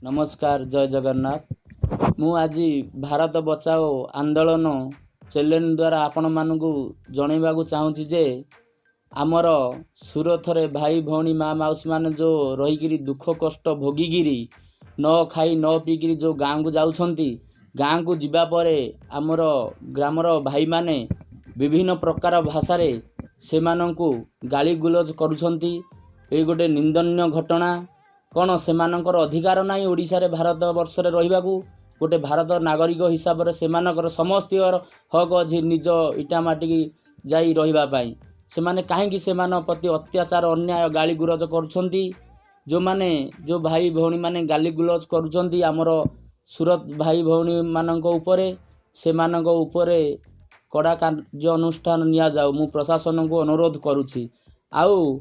ନମସ୍କାର, ଜୟ ଜଗନ୍ନାଥ। ମୁଁ ଆଜି ଭାରତ ବଚାଓ ଆନ୍ଦୋଳନ ଚ୍ୟାନେଲ୍ ଦ୍ୱାରା ଆପଣମାନଙ୍କୁ ଜଣାଇବାକୁ ଚାହୁଁଛି ଯେ ଆମର ସୁରତରେ ଭାଇ ଭଉଣୀ, ମା ମାଉସୀମାନେ ଯେଉଁ ରହିକିରି ଦୁଃଖ କଷ୍ଟ ଭୋଗିକିରି, ନ ଖାଇ ନ ପିଇକିରି ଯେଉଁ ଗାଁକୁ ଯାଉଛନ୍ତି, ଗାଁକୁ ଯିବା ପରେ ଆମର ଗ୍ରାମର ଭାଇମାନେ ବିଭିନ୍ନ ପ୍ରକାର ଭାଷାରେ ସେମାନଙ୍କୁ ଗାଳି ଗୁଲଜ କରୁଛନ୍ତି। ଏଇ ଗୋଟେ ନିନ୍ଦନୀୟ ଘଟଣା। କ'ଣ ସେମାନଙ୍କର ଅଧିକାର ନାହିଁ ଓଡ଼ିଶାରେ, ଭାରତ ବର୍ଷରେ ରହିବାକୁ? ଗୋଟେ ଭାରତ ନାଗରିକ ହିସାବରେ ସେମାନଙ୍କର ସମସ୍ତଙ୍କର ହକ୍ ଅଛି ନିଜ ଇଟା ମାଟିକି ଯାଇ ରହିବା ପାଇଁ। ସେମାନେ କାହିଁକି ସେମାନଙ୍କ ପ୍ରତି ଅତ୍ୟାଚାର, ଅନ୍ୟାୟ, ଗାଳି ଗୁଲଜ କରୁଛନ୍ତି? ଯେଉଁମାନେ, ଯେଉଁ ଭାଇ ଭଉଣୀମାନେ ଗାଳି ଗୁଲଜ କରୁଛନ୍ତି ଆମର ସୁରତ ଭାଇ ଭଉଣୀମାନଙ୍କ ଉପରେ, ସେମାନଙ୍କ ଉପରେ କଡ଼ା କାର୍ଯ୍ୟ ଅନୁଷ୍ଠାନ ନିଆଯାଉ, ମୁଁ ପ୍ରଶାସନକୁ ଅନୁରୋଧ କରୁଛି। ଆଉ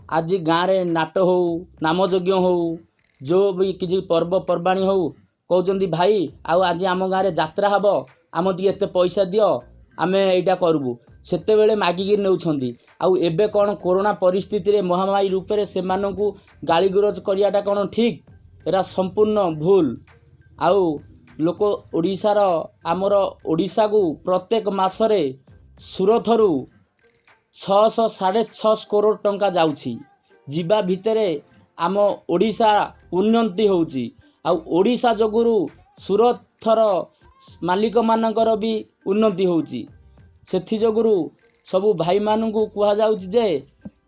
ଆଜି ଗାଁରେ ନାଟ ହଉ, ନାମଯଜ୍ଞ ହଉ, ଯେଉଁ ବି କିଛି ପର୍ବପର୍ବାଣୀ ହଉ, କହୁଛନ୍ତି, "ଭାଇ, ଆଉ ଆଜି ଆମ ଗାଁରେ ଯାତ୍ରା ହେବ, ଆମ ଟିକେ ଏତେ ପଇସା ଦିଅ, ଆମେ ଏଇଟା କରିବୁ।" ସେତେବେଳେ ମାଗିକିରି ନେଉଛନ୍ତି। ଆଉ ଏବେ କ'ଣ କରୋନା ପରିସ୍ଥିତିରେ ମହାମାରୀ ରୂପରେ ସେମାନଙ୍କୁ ଗାଳିଗୁଲଜ କରିବାଟା କ'ଣ ଠିକ୍? ଏଇଟା ସମ୍ପୂର୍ଣ୍ଣ ଭୁଲ। ଆଉ ଲୋକ ଓଡ଼ିଶାର, ଆମର ଓଡ଼ିଶାକୁ ପ୍ରତ୍ୟେକ ମାସରେ ସୁରତରୁ 600, 6.5 କରୋଡ଼ ଟଙ୍କା ଯାଉଛି। ଯିବା ଭିତରେ ଆମ ଓଡ଼ିଶା ଉନ୍ନତି ହେଉଛି ଆଉ ଓଡ଼ିଶା ଯୋଗୁରୁ ସୁରତର ମାଲିକମାନଙ୍କର ବି ଉନ୍ନତି ହେଉଛି। ସେଥିଯୋଗୁରୁ ସବୁ ଭାଇମାନଙ୍କୁ କୁହାଯାଉଛି ଯେ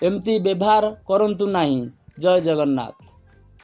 ଏମିତି ବ୍ୟବହାର କରନ୍ତୁ ନାହିଁ। ଜୟ ଜଗନ୍ନାଥ।